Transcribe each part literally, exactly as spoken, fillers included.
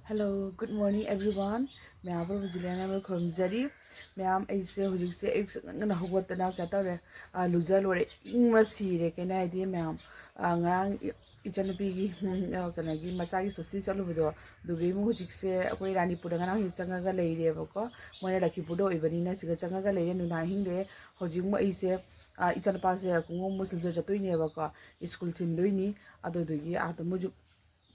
Hello, good morning everyone. ꯃꯌꯥꯝ ꯄꯨꯝꯕ ꯖꯨꯂꯤꯌꯥꯅ ꯑꯃ ꯈꯨꯔꯨꯝꯖꯔꯤ꯫ ꯃꯌꯥꯝ, ꯑꯩꯁꯦ ꯍꯧꯖꯤꯛꯁꯦ ꯑꯌꯨꯛ ꯉꯟꯅ ꯍꯧꯒꯠꯇꯅ ꯀꯩꯅꯣ ꯇꯧꯔꯦ, ꯑꯥ, ꯂꯨꯖ ꯂꯣꯏꯔꯦ, ꯏꯪꯕ ꯁꯤꯔꯦ꯫ ꯀꯩꯅꯣ ꯍꯥꯏꯗꯤ ꯃꯌꯥꯝ, ꯑꯥ, ꯉꯔꯥꯡ ꯏ-, ꯏꯆꯟꯅꯨꯄꯤꯒꯤ, ꯎꯝ, ꯑꯥ, ꯀꯩꯅꯣꯒꯤ ꯃꯆꯥꯒꯤ ꯁꯣꯁꯇꯤ ꯆꯠꯂꯨꯕꯗꯣ, ꯑꯗꯨꯒꯤ ꯑꯃꯨꯛ ꯍꯧꯖꯤꯛꯁꯦ ꯑꯩꯈꯣꯏ ꯔꯥꯅꯤꯄꯨꯔꯗ ꯉꯔꯥꯡ ꯍꯧꯖꯤꯛ ꯆꯪꯉꯒ ꯂꯩꯔꯦꯕꯀꯣ꯫ ꯃꯣꯏꯅ ꯂꯛꯈꯤꯄꯨꯔꯗ ꯑꯣꯏꯕꯅꯤꯅ ꯁꯤꯗ ꯆꯪꯉꯒ ꯂꯩꯔꯦ, ꯅꯨꯡꯗꯥꯡ ꯑꯍꯤꯡ ꯂꯩꯔꯦ꯫ ꯍꯧꯖꯤꯛ ꯑꯃꯨꯛ ꯑꯩꯁꯦ, ꯑꯥ, ꯏꯆꯥꯅꯨꯄꯥꯁꯦ ꯈꯣꯡꯎꯞ ꯑꯃꯨꯛ ꯁꯤꯜꯆꯔ ꯆꯠꯇꯣꯏꯅꯦꯕꯀꯣ, ꯁ꯭ꯀꯨꯜ ꯊꯤꯟꯗꯣꯏꯅꯤ꯫ ꯑꯗꯨꯗꯨꯒꯤ ꯑꯥꯗ ꯃꯣꯏꯁꯨ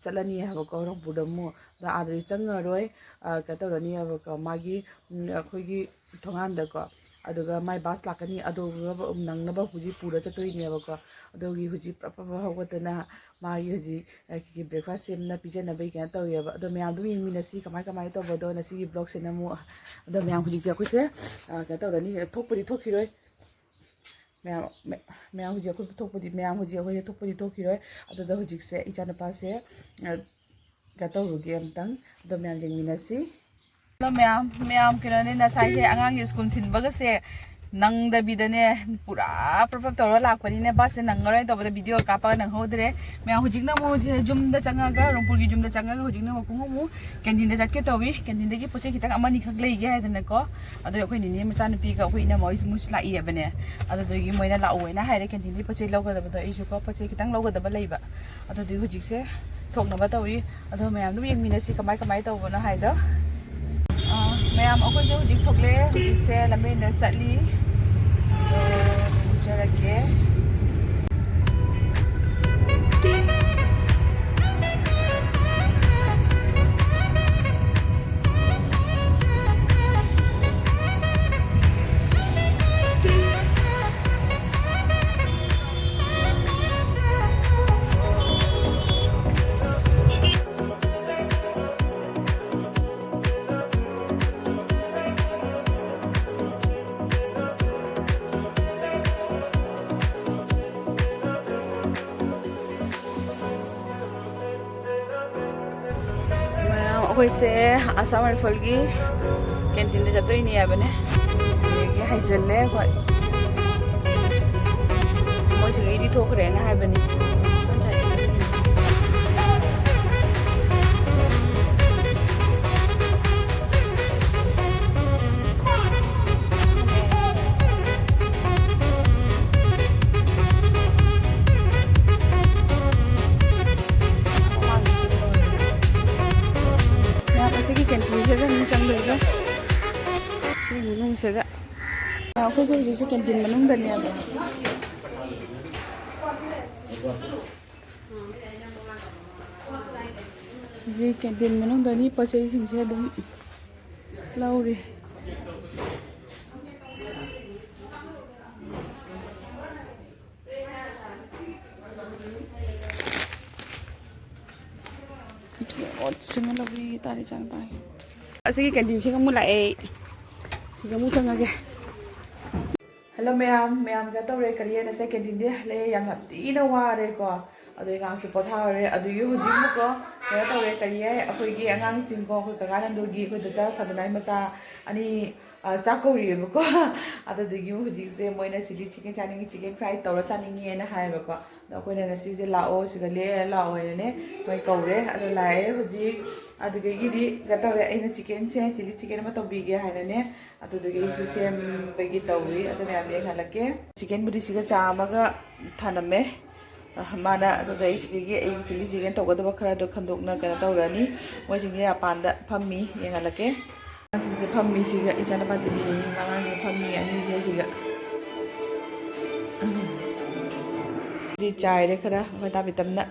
ꯆꯠꯂꯅꯤ ꯍꯥꯏꯕꯀꯣ, ꯍꯣꯔꯣꯡꯄꯨꯔꯗ ꯑꯃꯨꯛ꯫ ꯑꯗ ꯑꯥꯗꯗꯤ ꯆꯪꯉꯔꯣꯏ, ꯑ, ꯀꯩꯅꯣ ꯇꯧꯔꯅꯤ ꯍꯥꯏꯕꯀꯣ, ꯃꯥꯒꯤ, ꯎꯝ, ꯑꯩꯈꯣꯏꯒꯤ ꯊꯣꯡꯒꯥꯟꯗꯀꯣ꯫ ꯑꯗꯨꯒ ꯃꯥꯏ ꯕꯁ ꯂꯥꯛꯀꯅꯤ, ꯑꯗꯨꯒ ꯅꯪꯅꯕ ꯍꯧꯖꯤꯛ ꯄꯨꯔ ꯆꯠꯇꯣꯏꯅꯦꯕꯀꯣ꯫ ꯑꯗꯨꯒꯤ ꯍꯧꯖꯤꯛ ꯄ꯭ꯔꯞ ꯄ꯭ꯔꯞ ꯄ꯭ꯔꯞ ꯍꯧꯒꯠꯇꯅ ꯃꯥꯒꯤ ꯍꯧꯖꯤꯛ, ꯑ, ꯀꯩ ꯀꯩ breakfast ꯁꯦꯝꯅ ꯄꯤꯖꯅꯕꯒꯤ ꯀꯩꯅꯣ ꯇꯧꯋꯦꯕ꯫ ꯑꯗꯣ ꯃꯌꯥꯝꯗꯨ ꯌꯦꯡꯃꯤꯟꯅꯁꯤ ꯀꯃꯥꯏ ꯀꯃꯥꯏꯅ ꯇꯧꯕꯗꯣ ꯉꯁꯤꯒꯤ vlogꯁꯤꯅ ꯑꯃꯨꯛ꯫ ꯑꯗꯣ ꯃꯌꯥꯝ ꯍꯧꯖꯤꯛꯁꯦ ꯑꯩꯈꯣꯏꯁꯦ, ꯑ, ꯀꯩꯅꯣ ꯇꯧꯔꯅꯤ, ꯊꯣꯛꯄꯗꯤ ꯊꯣꯛꯈꯤꯔꯣꯏ꯫ ꯃꯌꯥꯝ, ꯃ-, ꯃꯌꯥꯝ ꯍꯧꯖꯤꯛ ꯑꯩꯈꯣꯏ ꯊꯣꯛꯄꯗꯤ, ꯃꯌꯥꯝ ꯍꯧꯖꯤꯛ ꯑꯩꯈꯣꯏꯁꯦ ꯊꯣꯛꯄꯗꯤ ꯊꯣꯛꯈꯤꯔꯣꯏ꯫ ꯑꯗꯨꯗ ꯍꯧꯖꯤꯛꯁꯦ ꯏꯆꯥꯅꯨꯄꯥꯁꯦ, ꯑ, ꯀꯩꯅꯣ ꯇꯧꯔꯨꯒꯦ ꯑꯝꯇꯪ꯫ ꯑꯗꯣ ꯃꯌꯥꯝ ꯌꯦꯡꯃꯤꯟꯅꯁꯤ꯫ ꯍꯜꯂꯣ ꯃꯌꯥꯝ, ꯃꯌꯥꯝ ꯀꯩꯅꯣꯅꯦ, ꯉꯁꯥꯏꯁꯦ ꯑꯉꯥꯡꯒꯤ ꯁ꯭ꯀꯨꯜ ꯊꯤꯟꯕꯒꯁꯦ ꯅꯪꯗꯕꯤꯗꯅꯦ, ꯄꯨꯔꯥ ꯄ꯭ꯔꯞ ꯄ꯭ꯔꯞ ꯇꯧꯔ ꯂꯥꯛꯄꯅꯤꯅꯦ꯫ ꯕꯁꯁꯦ ꯅꯪꯉꯔꯣꯏ ꯇꯧꯕꯗ video ꯀꯥꯞꯄꯒ ꯅꯪꯍꯧꯗ꯭ꯔꯦ꯫ ꯃꯌꯥꯝ ꯍꯧꯖꯤꯛꯅ ꯑꯃꯨꯛ ꯍꯧꯖꯤꯛ ꯌꯨꯝꯗ ꯆꯪꯉꯒ, ꯔꯣꯡꯄꯨꯔꯒꯤ ꯌꯨꯝꯗ ꯆꯪꯉꯒ ꯍꯧꯖꯤꯛꯅ ꯑꯃꯨꯛ ꯈꯣꯡꯎꯞ ꯑꯃꯨꯛ canteen ꯗ ꯆꯠꯀꯦ ꯇꯧꯏ꯫ Canteen ꯗꯒꯤ ꯄꯣꯠ ꯆꯩ ꯈꯤꯇꯪ ꯑꯃꯅꯤꯈꯛ ꯂꯩꯒꯦ ꯍꯥꯏꯗꯅꯀꯣ꯫ ꯑꯗꯣ ꯑꯩꯈꯣꯏ ꯅꯤꯅꯦ ꯃꯆꯥꯅꯨꯄꯤꯒ ꯑꯩꯈꯣꯏ ꯏꯅꯝꯃ ꯍꯣꯏꯁꯨ ꯃꯣꯏꯁꯨ ꯂꯥꯛꯏꯌꯦꯕꯅꯦ꯫ ꯑꯗꯨꯗꯨꯒꯤ ꯃꯣꯏꯅ ꯂꯥꯛꯑꯣꯅ ꯍꯥꯏꯔꯦ canteen ꯗꯒꯤ ꯄꯣꯠ ꯆꯩ ꯂꯧꯒꯗꯕꯗꯣ, ꯑꯩꯁꯨꯀꯣ ꯄꯣꯠ ꯆꯩ ꯈꯤꯇꯪ ꯂꯧꯒꯗꯕ ꯂꯩꯕ꯫ ꯑꯗꯨꯗꯨꯒꯤ ꯍꯧꯖꯤꯛꯁꯦ ꯊꯣꯛꯅꯕ ꯇꯧꯔꯤ꯫ ꯑꯗꯣ ꯃꯌꯥꯝ ꯑꯗꯨꯝ ꯌꯦꯡꯃꯤꯟꯅꯁꯤ ꯀꯃꯥꯏ ꯀꯃꯥꯏ ꯇꯧꯕꯅꯣ ꯍꯥꯏꯗꯣ꯫ ꯑꯥ, ꯃꯌꯥꯝ ꯑꯩꯈꯣꯏꯁꯦ ꯍꯧꯖꯤꯛ ꯊꯣꯛꯂꯛꯑꯦ, ꯍꯧꯖꯤꯛꯁꯦ ꯂꯝꯕꯦꯟꯗ ꯆꯠꯂꯤ꯫ ꯑꯗꯣ ꯎꯖꯔꯛꯀꯦ꯫ ꯃꯌꯥꯝ, ꯑꯩꯈꯣꯏꯁꯦ Assam Rifle ꯒꯤ canteen ꯗ ꯆꯠꯇꯣꯏꯅꯦ ꯍꯥꯏꯕꯅꯦ꯫ ꯑꯗꯒꯤ ꯍꯥꯏꯖꯤꯜꯂꯦ ꯑꯩꯈꯣꯏ꯫ ꯃꯣꯏꯁꯤꯒꯤꯗꯤ ꯊꯣꯛꯈ꯭ꯔꯦꯅ ꯍꯥꯏꯕꯅꯤ꯫ ꯁꯤ ꯃꯅꯨꯡꯁꯤꯗ ꯑꯩꯈꯣꯏꯁꯨ ꯍꯧꯖꯤꯛꯁꯦ ꯀꯦꯟꯇꯤꯟ ꯃꯅꯨꯡꯗꯅꯦꯕ꯫ ꯍꯧꯖꯤꯛ ꯀꯦꯟꯇꯤꯟ ꯃꯅꯨꯡꯗꯅꯤ ꯄꯣꯠ ꯆꯩꯁꯤꯡꯁꯦ ꯑꯗꯨꯝ ꯂꯧꯔꯤ꯫ ꯑꯣꯠꯁꯤꯃ ꯂꯧꯕꯤꯒꯦ ꯇꯥꯔꯦ ꯏꯆꯥꯅꯨꯄꯥꯒꯤ꯫ ꯑꯁꯤꯒꯤ ꯀꯦꯟꯇꯤꯟꯁꯤꯒ ꯑꯃꯨꯛ ꯂꯥꯛꯑꯦ꯫ ꯁꯤꯒ ꯑꯃꯨꯛ ꯆꯪꯉꯒꯦ꯫ ꯍꯜꯂꯣ ꯃꯌꯥꯝ, ꯃꯌꯥꯝ ꯀꯩꯅꯣ ꯇꯧꯔꯦ, ꯀꯔꯤ ꯍꯥꯏꯅ ꯉꯁꯥꯏ ꯀꯦꯟꯇꯤꯟꯗꯤ ꯍꯜꯂꯛꯑꯦ, ꯌꯥꯝꯅ ꯊꯤꯅ ꯋꯥꯔꯦꯀꯣ꯫ ꯑꯗꯣ ꯑꯉꯥꯡꯁꯨ ꯄꯣꯊꯥꯍꯧꯔꯦ꯫ ꯑꯗꯨꯒꯤ ꯍꯧꯖꯤꯛ ꯑꯃꯨꯛꯀꯣ ꯀꯩꯅꯣ ꯇꯧꯔꯦ, ꯀꯔꯤ ꯍꯥꯏ, ꯑꯩꯈꯣꯏꯒꯤ ꯑꯉꯥꯡꯁꯤꯡꯀꯣ, ꯑꯩꯈꯣꯏ ꯀꯀꯥ ꯅꯟꯗꯨꯒꯤ, ꯑꯩꯈꯣꯏ ꯗꯗꯥ ꯁꯥꯗꯅꯥꯏ ꯃꯆꯥ ꯑꯅꯤ, ꯑ, ꯆꯥꯛ ꯀꯧꯔꯤꯑꯕꯀꯣ꯫ ꯑꯗꯨꯗꯨꯒꯤ ꯍꯧꯖꯤꯛꯁꯦ ꯃꯣꯏꯅ ꯆꯤꯂꯤ ꯆꯤꯛꯀꯟ ꯆꯥꯅꯤꯡꯉꯤ, ꯆꯤꯛꯀꯟ ꯐ꯭ꯔꯥꯏ ꯇꯧꯔ ꯆꯥꯅꯤꯡꯉꯦꯅ ꯍꯥꯏꯌꯦꯕꯀꯣ꯫ ꯑꯗꯣ ꯑꯩꯈꯣꯏꯅ ꯉꯁꯤꯁꯦ ꯂꯥꯛꯑꯣ, ꯁꯤꯗ ꯂꯦꯛꯑ ꯂꯥꯛꯑꯣ ꯍꯥꯏꯅꯅꯦ ꯃꯣꯏ ꯀꯧꯔꯦ꯫ ꯑꯗꯣ ꯂꯥꯛꯑꯦ ꯍꯧꯖꯤꯛ꯫ ꯑꯗꯨꯗꯒꯤꯗꯤ ꯀꯩꯅꯣ ꯇꯧꯔꯦ, ꯑꯩꯅ ꯆꯤꯛꯀꯟꯁꯦ, ꯆꯤꯂꯤ ꯆꯤꯛꯀꯟ ꯑꯃ ꯇꯧꯕꯤꯒꯦ ꯍꯥꯏꯅꯅꯦ꯫ ꯑꯗꯨꯗꯨꯒꯤ ꯑꯩꯁꯨ ꯁꯦꯝꯕꯒꯤ ꯇꯧꯔꯤ꯫ ꯑꯗꯨ ꯃꯌꯥꯝ ꯌꯦꯡꯍꯜꯂꯛꯀꯦ꯫ ꯆꯤꯛꯀꯟꯕꯨꯗꯤ ꯁꯤꯒ ꯆꯥꯝꯃꯒ ꯊꯅꯝꯃꯦ꯫ ꯑ, ꯃꯥꯅ ꯑꯗꯨꯗ ꯑꯩ ꯁꯤꯗꯒꯤ ꯑꯩꯒꯤ ꯆꯤꯂꯤ ꯆꯤꯛꯀꯟ ꯇꯧꯒꯗꯕ ꯈꯔꯗꯣ ꯈꯟꯗꯣꯛꯅ ꯀꯩꯅꯣ ꯇꯧꯔꯅꯤ꯫ ꯃꯣꯏꯁꯤꯡꯁꯦ ꯃꯄꯥꯟꯗ ꯐꯝꯃꯤ, ꯌꯦꯡꯍꯜꯂꯛꯀꯦ꯫ ꯑꯉꯥꯡꯁꯤꯡꯁꯦ ꯐꯝꯃꯤ ꯁꯤꯒ, ꯏꯆꯥꯅꯨꯄꯥ ꯇꯤꯚꯤ ꯌꯦꯡꯉꯤ, ꯑꯉꯥꯡꯁꯤꯡ ꯐꯝꯃꯤ ꯑꯅꯤꯁꯦ ꯁꯤꯒ꯫ ꯁꯤ ꯆꯥꯏꯔꯦ ꯈꯔ, ꯑꯩꯈꯣꯏ ꯇꯥꯕꯤꯇꯝꯅ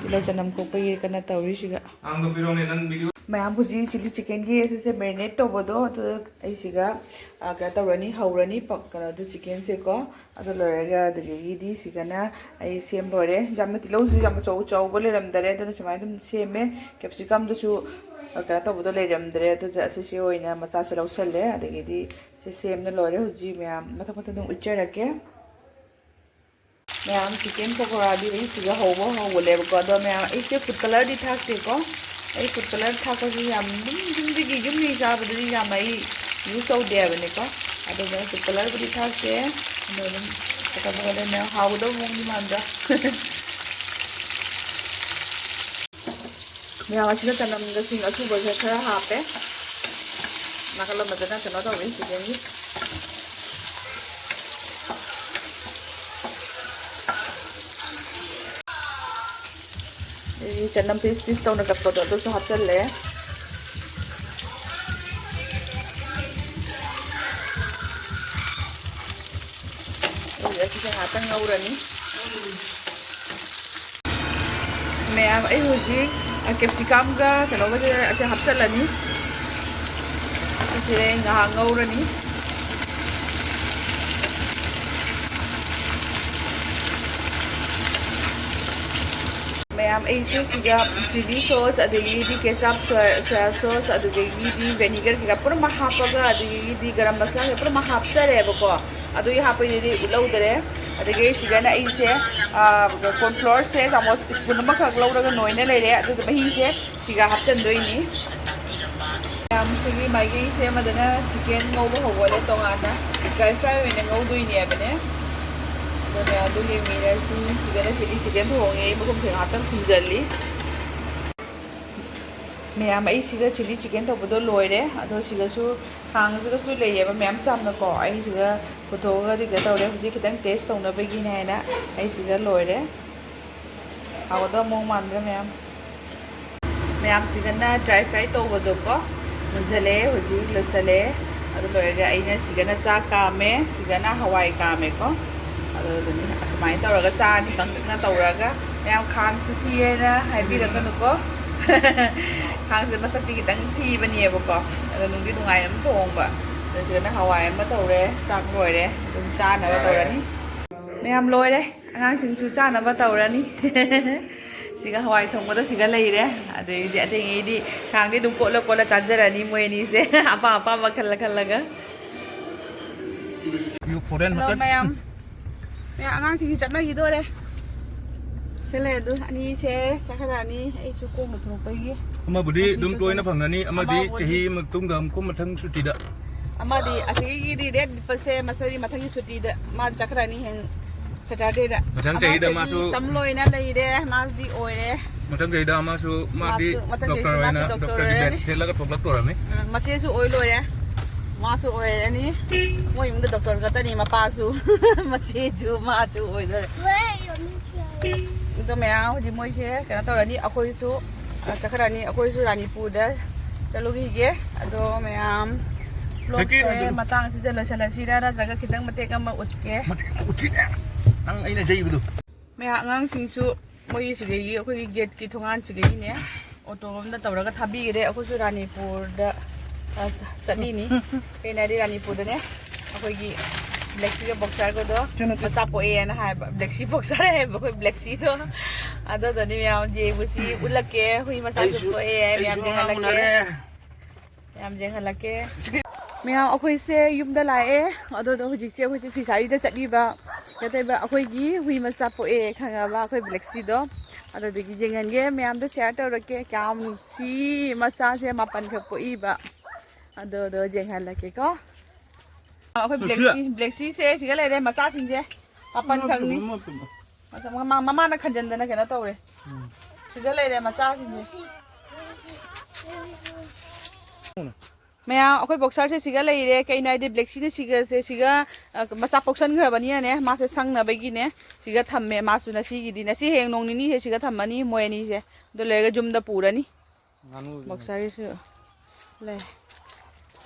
ꯇꯤꯜꯍꯧ ꯆꯅꯝ ꯈꯣꯛꯄꯒꯤ ꯀꯟꯅ ꯇꯧꯔꯤ ꯁꯤꯒ꯫ ꯃꯌꯥꯝ ꯍꯧꯖꯤꯛ ꯆꯤꯂꯤ ꯆꯤꯛꯀꯟꯒꯤ ꯑꯁꯤꯁꯦ ꯃꯦꯔꯤꯅꯦꯠ ꯇꯧꯕꯗꯣ, ꯑꯗꯨ ꯑꯩ ꯁꯤꯒ, ꯑ, ꯀꯩꯅꯣ ꯇꯧꯔꯅꯤ, ꯍꯧꯔꯅꯤ, ꯄ-, ꯀꯩꯅꯣꯗꯣ, ꯆꯤꯛꯀꯟꯁꯦꯀꯣ꯫ ꯑꯗꯨ ꯂꯣꯏꯔꯒ ꯑꯗꯨꯗꯒꯤꯗꯤ ꯁꯤꯒꯅ ꯑꯩ ꯁꯦꯝ ꯂꯣꯏꯔꯦ꯫ ꯌꯥꯝꯅ ꯇꯤꯜꯍꯧꯁꯨ ꯌꯥꯝ ꯑꯆꯧ ꯑꯆꯧꯕ ꯂꯩꯔꯝꯗꯔꯦ, ꯑꯗꯨꯅ ꯁꯨꯃꯥꯏꯅ ꯑꯗꯨꯝ ꯁꯦꯝꯃꯦ꯫ ꯀꯦꯞꯁꯤꯀꯝꯗꯨꯁꯨ, ꯑ, ꯀꯩꯅꯣ ꯇꯧꯕꯗꯣ ꯂꯩꯔꯝꯗ꯭ꯔꯦ, ꯑꯗꯨꯗ ꯑꯁꯤꯁꯦ ꯑꯣꯏꯅ ꯃꯆꯥꯁꯦ ꯂꯧꯁꯜꯂꯦ꯫ ꯑꯗꯒꯤꯗꯤ ꯁꯤ ꯁꯦꯝꯅ ꯂꯣꯏꯔꯦ꯫ ꯍꯧꯖꯤꯛ ꯃꯌꯥꯝ ꯃꯊꯪ ꯃꯊꯪ ꯑꯗꯨꯝ ꯎꯠꯆꯔꯛꯀꯦ꯫ ꯃꯌꯥꯝ ꯆꯤꯛꯀꯟ ꯄꯀꯣꯔꯥꯗꯤ ꯑꯩ ꯁꯤꯒ ꯍꯧꯕ ꯍꯧꯕꯅꯦꯕꯀꯣ꯫ ꯑꯗꯣ ꯃꯌꯥꯝ ꯑꯩꯁꯦ ꯐꯨꯗ ꯀꯂꯔꯗꯤ ꯊꯥꯛꯇꯦꯀꯣ꯫ ꯑꯩ ꯐꯨꯗ ꯀꯂꯔ ꯊꯥꯛꯄꯁꯦ ꯌꯥꯝ ꯑꯗꯨꯝ ꯌꯨꯝꯗꯒꯤ, ꯌꯨꯝꯗꯒꯤ ꯆꯥꯕꯗꯨꯗꯤ ꯌꯥꯝ ꯑꯩ ꯌꯨꯁ ꯇꯧꯗꯦ ꯍꯥꯏꯕꯅꯤꯀꯣ꯫ ꯑꯗꯨꯒ ꯐꯨꯗ ꯀꯂꯔꯕꯨꯗꯤ ꯊꯥꯛꯇꯦ꯫ ꯑꯗꯣ ꯑꯗꯨꯝ ꯐꯖ ꯐꯖꯅ ꯍꯥꯎꯒꯗꯕ ꯃꯑꯣꯡꯗꯤ ꯃꯥꯟꯗ꯭ꯔꯥ? ꯃꯌꯥꯝ ꯑꯁꯤꯗ ꯆꯅꯝꯒ ꯁꯤꯡ ꯑꯁꯨꯕꯁꯦ ꯈꯔ ꯍꯥꯞꯄꯦ꯫ ꯅꯥꯀꯜ ꯑꯃꯗꯅ ꯀꯩꯅꯣ ꯇꯧꯔꯤ, ꯆꯤꯛꯀꯟꯒꯤ꯫ ꯑꯗꯒꯤ ꯆꯅꯝ ꯄꯤꯁ ꯄꯤꯁ ꯇꯧꯅ ꯀꯛꯄꯗꯣ ꯑꯗꯨꯁꯨ ꯍꯥꯞꯆꯜꯂꯦ꯫ ꯈꯤꯇꯪ ꯉꯧꯔꯅꯤ꯫ ꯃꯌꯥꯝ, ꯑꯩ ꯍꯧꯖꯤꯛ, ꯑ, ꯀꯦꯞꯁꯤꯀꯝꯒ ꯀꯩꯅꯣꯒꯁꯦ ꯑꯁꯦ ꯍꯥꯞꯆꯤꯜꯂꯅꯤ꯫ ꯁꯤꯁꯦ ꯉꯥꯏꯍꯥꯛ ꯉꯧꯔꯅꯤ꯫ ꯃꯌꯥꯝ, ꯑꯩꯁꯦ ꯁꯤꯗ ꯆꯤꯂꯤ ꯁꯣꯁ, ꯑꯗꯒꯤꯗꯤ ꯀꯦꯆꯞ, ꯁꯣꯌꯥ, ꯁꯣꯌꯥ ꯁꯣꯁ, ꯑꯗꯨꯗꯒꯤꯗꯤ ꯚꯦꯅꯤꯒꯔ ꯀꯩꯀꯥ ꯄꯨꯝꯅꯃꯛ ꯍꯥꯞꯄꯒ, ꯑꯗꯒꯤꯗꯤ ꯒꯔꯝ ꯃꯁꯂꯥ ꯀꯩꯀꯥ ꯄꯨꯝꯅꯃꯛ ꯍꯥꯞꯆꯔꯦꯕꯀꯣ꯫ ꯑꯗꯨꯒꯤ ꯍꯥꯞꯄꯩꯗꯨꯗꯤ ꯎꯠꯍꯧꯗꯔꯦ꯫ ꯑꯗꯒꯤ ꯁꯤꯗꯅ ꯑꯩꯁꯦ, ꯑ, ꯀꯣꯔꯟꯐ꯭ꯂꯣꯔꯁꯦ ꯆꯥꯃꯁ ꯁ꯭ꯄꯨꯟ ꯑꯃꯈꯛ ꯂꯧꯔꯒ ꯅꯣꯏꯅ ꯂꯩꯔꯦ꯫ ꯑꯗꯨꯒ ꯃꯍꯤꯁꯦ ꯁꯤꯒ ꯍꯥꯞꯆꯤꯟꯗꯣꯏꯅꯤ꯫ ꯃꯌꯥꯝ, ꯁꯤꯒꯤ ꯃꯥꯏꯒꯤ ꯁꯦꯝꯕꯗꯅ ꯆꯤꯀꯦꯟ ꯉꯧꯕ ꯍꯧꯒꯠꯂꯦ, ꯇꯣꯉꯥꯟꯅ ꯗ꯭ꯔꯥꯏ ꯐ꯭ꯔꯥꯏ ꯑꯣꯏꯅ ꯉꯧꯗꯣꯏꯅꯦꯕꯅꯦ꯫ ꯑꯗꯨꯅꯦ ꯑꯗꯨ ꯌꯦꯡꯃꯤꯟꯅꯁꯤ꯫ ꯁꯤꯗꯅ ꯆꯤꯂꯤ ꯆꯤꯀꯦꯟ ꯊꯣꯡꯉꯦ, ꯃꯈꯨꯝꯁꯦ ꯉꯥꯏꯍꯥꯛꯇꯪ ꯈꯨꯝꯖꯤꯜꯂꯤ꯫ ꯃꯌꯥꯝ, ꯑꯩ ꯁꯤꯒ ꯆꯤꯂꯤ ꯆꯤꯀꯦꯟ ꯇꯧꯕꯗꯣ ꯂꯣꯏꯔꯦ꯫ ꯑꯗꯣ ꯁꯤꯒꯁꯨ, ꯈꯥꯡꯁꯤꯒꯁꯨ ꯂꯩꯌꯦꯕ ꯃꯌꯥꯝ ꯆꯥꯝꯅꯀꯣ꯫ ꯑꯩ ꯁꯤꯒ ꯄꯨꯊꯣꯛꯑꯒꯗꯤ ꯀꯩꯅꯣ ꯇꯧꯔꯦ꯫ ꯍꯧꯖꯤꯛ ꯈꯤꯇꯪ ꯇꯦꯁ ꯇꯧꯅꯕꯒꯤꯅꯦ ꯍꯥꯏꯅ ꯑꯩ ꯁꯤꯒ ꯂꯣꯏꯔꯦ꯫ ꯍꯥꯎꯒꯗꯕ ꯃꯑꯣꯡ ꯃꯥꯟꯗ꯭ꯔꯥ ꯃꯌꯥꯝ? ꯃꯌꯥꯝꯁꯤꯒꯅ ꯗ꯭ꯔꯥꯏ ꯐ꯭ꯔꯥꯏ ꯇꯧꯕꯗꯣꯀꯣ, ꯃꯨꯟꯖꯜꯂꯛꯑꯦ, ꯍꯧꯖꯤꯛ ꯂꯣꯏꯁꯜꯂꯛꯑꯦ꯫ ꯑꯗꯨ ꯂꯣꯏꯔꯒ ꯑꯩꯅ ꯁꯤꯒꯅ ꯆꯥꯛ ꯀꯥꯝꯃꯦ, ꯁꯤꯒꯅ ꯍꯋꯥꯏ ꯀꯥꯝꯃꯦꯀꯣ꯫ ꯑꯗꯨ ꯑꯗꯨꯝ ꯑꯁꯨꯃꯥꯏꯅ ꯇꯧꯔꯒ ꯆꯥꯅꯤ, ꯀꯪꯅ ꯇꯧꯔꯒ꯫ ꯃꯌꯥꯝ, ꯈꯥꯡꯁꯨ ꯊꯤꯌꯦꯅ ꯍꯥꯏꯕꯤꯔꯛꯀꯅꯨꯀꯣ꯫ ꯈꯥꯡꯁꯦ ꯃꯁꯛꯇꯤ ꯈꯤꯇꯪ ꯊꯤꯕꯅꯦꯕꯀꯣ, ꯑꯗꯣ ꯅꯨꯡꯗꯤ ꯅꯨꯡꯉꯥꯏꯅ ꯑꯗꯨꯝ ꯊꯣꯡꯕ꯫ ꯑꯗꯣ ꯁꯤꯗꯅ ꯍꯋꯥꯏ ꯑꯃ ꯇꯧꯔꯦ, ꯆꯥꯛ ꯂꯣꯏꯔꯦ, ꯑꯗꯨꯝ ꯆꯥꯅꯕ ꯇꯧꯔꯅꯤ꯫ ꯃꯌꯥꯝ, ꯂꯣꯏꯔꯦ꯫ ꯑꯉꯥꯡꯁꯤꯡꯁꯨ ꯆꯥꯅꯕ ꯇꯧꯔꯅꯤ꯫ ꯁꯤꯒ ꯍꯋꯥꯏ ꯊꯣꯡꯕꯗꯣ ꯁꯤꯒ ꯂꯩꯔꯦ꯫ ꯑꯗꯩꯗꯤ ꯑꯇꯩꯉꯩꯗꯤ ꯈꯥꯡꯗꯤ ꯑꯗꯨꯝ ꯀꯣꯠꯂ ꯀꯣꯠꯂ ꯆꯥꯖꯔꯅꯤ ꯃꯣꯏ ꯑꯅꯤꯁꯦ꯫ ꯑꯄꯥꯝ ꯑꯄꯥꯝꯕ ꯈꯜꯂ ꯈꯜꯂꯒ꯫ ꯍꯜꯂꯣ, ꯃꯌꯥꯝ꯫ ꯃꯌꯥꯝ, ꯑꯉꯥꯡꯁꯤꯡꯁꯤ ꯆꯠꯅꯈꯤꯗꯣꯔꯦ꯫ ꯁꯤ ꯂꯩ ꯑꯗꯨ ꯑꯅꯤꯁꯦ ꯆꯠꯈ꯭ꯔꯅꯤ꯫ ꯑꯩꯁꯨ ꯀꯣꯝꯕ ꯊꯣꯛꯄꯒꯤ꯫ ꯑꯃꯕꯨꯗꯤ ꯑꯗꯨꯝ ꯇꯣꯏꯅ ꯐꯪꯒꯅꯤ, ꯑꯃꯗꯤ ꯑꯃꯕꯨꯗꯤ ꯆꯍꯤ ꯃꯇꯨꯡꯗ ꯑꯃꯨꯛ ꯃꯊꯪ ꯁꯨꯇꯤꯗ꯫ ꯑꯃꯗꯤ ꯑꯁꯤꯒꯤꯗꯤ ꯔꯦꯠ ꯂꯤꯞꯄꯁꯦ ꯃꯁꯤ ꯃꯊꯪꯒꯤ ꯁꯨꯇꯤꯗ ꯃꯥ ꯆꯠꯈ꯭ꯔꯅꯤ ꯍꯌꯦꯡ ꯁꯦꯇꯔꯗꯦꯗ꯫ ꯃꯊꯪ ꯆꯍꯤꯗ ꯑꯃꯁꯤꯗꯤ ꯃꯥꯁꯨ ꯇꯝ ꯂꯣꯏꯅ ꯂꯩꯔꯦ, ꯃꯥꯁꯤꯗꯤ ꯑꯣꯏꯔꯦ꯫ ꯃꯊꯪ ꯆꯍꯤꯗ ꯑꯃꯁꯨ ꯃꯥꯗꯤ ꯃꯥꯁꯨ, ꯃꯊꯪ ꯗꯣꯛꯇꯔ ꯆꯍꯤꯁꯨ ꯃꯥꯁꯨ ꯑꯣꯏꯅ, ꯗꯣꯛꯇꯔ ꯗꯣꯛꯇꯔꯒꯤ ꯑꯣꯏꯔꯅꯤ꯫ ꯕꯦꯠꯁ ꯊꯦꯠꯂꯒ ꯊꯣꯛꯂꯛꯇꯣꯔꯅꯤ꯫ ꯎꯝ, ꯃꯆꯦꯁꯨ ꯑꯣꯏ ꯂꯣꯏꯔꯦ, ꯃꯥꯁꯨ ꯑꯣꯏꯔꯅꯤ꯫ ꯃꯣꯏ ꯏꯃꯨꯡꯗ ꯗꯣꯛꯇꯔ ꯈꯛꯇꯅꯤ, ꯃꯄꯥꯁꯨ, ꯃꯆꯦꯁꯨ, ꯃꯥꯁꯨ ꯑꯣꯏꯗꯣꯔꯦ꯫ ꯑꯗꯣ ꯃꯌꯥꯝ ꯍꯧꯖꯤꯛ ꯃꯣꯏꯁꯦ ꯀꯩꯅꯣ ꯇꯧꯔꯅꯤ, ꯑꯩꯈꯣꯏꯁꯨ, ꯑ, ꯆꯠꯈ꯭ꯔꯅꯤ꯫ ꯑꯩꯈꯣꯏꯁꯨ ꯔꯥꯅꯤꯄꯨꯔꯗ ꯆꯠꯂꯨꯈꯤꯒꯦ꯫ ꯑꯗꯣ ꯃꯌꯥꯝ, ꯊꯦꯡꯀ꯭ꯌꯨ꯫ ꯕ꯭ꯂꯣꯒꯁꯦ ꯃꯇꯥꯡꯁꯤꯗ ꯂꯣꯏꯁꯤꯜꯂꯁꯤꯔ, ꯅꯠꯇ꯭ꯔꯒ ꯈꯤꯇꯪ ꯃꯇꯦꯛ ꯑꯃ ꯎꯠꯀꯦ? ꯃꯇꯦꯛ ꯑꯃ ꯎꯠꯁꯤꯅꯦ꯫ ꯑꯩꯅ ꯌꯩꯕꯗꯣ꯫ ꯃꯌꯥꯝ ꯑꯉꯥꯡꯁꯤꯡꯁꯨ ꯃꯣꯏ ꯁꯤꯗꯒꯤ, ꯑꯩꯈꯣꯏꯒꯤ ꯒꯦꯠꯀꯤ ꯊꯣꯡꯒꯥꯟꯁꯤꯗꯒꯤꯅꯦ, ꯑꯣꯇꯣ ꯑꯝꯗ ꯇꯧꯔꯒ ꯊꯥꯕꯤꯈ꯭ꯔꯦ꯫ ꯑꯩꯈꯣꯏꯁꯨ ꯔꯥꯅꯤꯄꯨꯔꯗ, ꯑ, ꯆ-, ꯆꯠꯂꯤꯅꯤ꯫ ꯀꯩꯅꯣ ꯍꯥꯏꯗꯤ ꯔꯥꯅꯤꯄꯨꯔꯗꯅꯦ ꯑꯩꯈꯣꯏꯒꯤ ꯕ꯭ꯂꯦꯛꯁꯤꯒ ꯕꯣꯛꯁꯔꯒꯗꯣ ꯃꯆꯥ ꯄꯣꯛꯑꯦꯅ ꯍꯥꯏꯕ꯫ ꯕ꯭ꯂꯦꯛꯁꯤ ꯕꯣꯛꯁꯔ ꯍꯥꯏꯕ, ꯑꯩꯈꯣꯏ ꯕ꯭ꯂꯦꯛꯁꯤꯗꯣ꯫ ꯑꯗꯨꯗꯅꯤ ꯃꯌꯥꯝ ꯌꯦꯡꯕꯁꯤ ꯎꯠꯂꯛꯀꯦ꯫ ꯍꯨꯏ ꯃꯆꯥꯁꯨ ꯄꯣꯛꯑꯦ ꯍꯥꯏ ꯃꯌꯥꯝ ꯌꯦꯡꯍꯜꯂꯛꯀꯦ꯫ ꯌꯥꯝ ꯌꯦꯡꯍꯜꯂꯛꯀꯦ꯫ ꯃꯌꯥꯝ, ꯑꯩꯈꯣꯏꯁꯦ ꯌꯨꯝꯗ ꯂꯥꯛꯑꯦ꯫ ꯑꯗꯨꯗꯣ ꯍꯧꯖꯤꯛꯁꯦ ꯑꯩꯈꯣꯏꯁꯦ ꯐꯤꯁꯥꯔꯤꯗ ꯆꯠꯂꯤꯕ꯫ ꯅꯠꯇꯦꯕ, ꯑꯩꯈꯣꯏꯒꯤ ꯍꯨꯏ ꯃꯆꯥ ꯄꯣꯛꯑꯦ ꯈꯪꯉꯕ, ꯑꯩꯈꯣꯏ ꯕ꯭ꯂꯦꯛꯁꯤꯗꯣ꯫ ꯑꯗꯨꯗꯒꯤ ꯌꯦꯡꯍꯟꯒꯦ, ꯃꯌꯥꯝꯗ ꯁꯤꯌꯔ ꯇꯧꯔꯛꯀꯦ꯫ ꯀꯌꯥꯝ ꯅꯨꯡꯁꯤ, ꯃꯆꯥꯁꯦ ꯃꯥꯄꯟꯈꯛ ꯄꯣꯛꯏꯕ꯫ ꯑꯗꯨꯗꯣ ꯌꯦꯡꯍꯜꯂꯛꯀꯦꯀꯣ꯫ ꯑꯩꯈꯣꯏ ꯕ꯭ꯂꯦꯛꯁꯤ, ꯕ꯭ꯂꯦꯛꯁꯤꯁꯦ ꯁꯤꯒ ꯂꯩꯔꯦ, ꯃꯆꯥꯁꯤꯡꯁꯦ ꯃꯥꯄꯟꯈꯛꯅꯤ꯫ ꯃꯃꯥ, ꯃꯃꯥꯅ ꯈꯟꯖꯟꯗꯅ ꯀꯩꯅꯣ ꯇꯧꯔꯦ꯫ ꯁꯤꯗ ꯂꯩꯔꯦ ꯃꯆꯥꯁꯤꯡꯁꯦ꯫ ꯃꯌꯥꯝ, ꯑꯩꯈꯣꯏ ꯕꯣꯛꯁꯔꯁꯦ ꯁꯤꯒ ꯂꯩꯔꯦ꯫ ꯀꯩꯅꯣ ꯍꯥꯏꯗꯤ ꯕ꯭ꯂꯦꯛꯁꯤꯅ ꯁꯤꯒꯁꯦ ꯁꯤꯒ, ꯑ, ꯃꯆꯥ ꯄꯣꯛꯁꯟꯈ꯭ꯔꯕꯅꯤꯅꯅꯦ, ꯃꯥꯁꯦ ꯁꯪꯅꯕꯒꯤꯅꯦ ꯁꯤꯒ ꯊꯝꯃꯦ꯫ ꯃꯥꯁꯨ ꯉꯁꯤꯒꯤꯗꯤ, ꯉꯁꯤ ꯍꯌꯦꯡ ꯅꯣꯡ ꯅꯤꯅꯤꯁꯦ ꯁꯤꯒ ꯊꯝꯃꯅꯤ ꯃꯣꯏ ꯑꯅꯤꯁꯦ꯫ ꯑꯗꯨ ꯂꯣꯏꯔꯒ ꯌꯨꯝꯗ ꯄꯨꯔꯅꯤ꯫ ꯉꯥꯅꯨ ꯕꯣꯛꯁꯔꯒꯤꯁꯨ ꯂꯩ꯫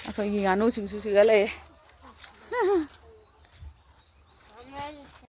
ꯑꯩꯈꯣꯏꯒꯤ ꯉꯥꯅꯨꯁꯤꯡꯁꯨ ꯁꯤꯒ ꯂꯩꯔꯦ꯫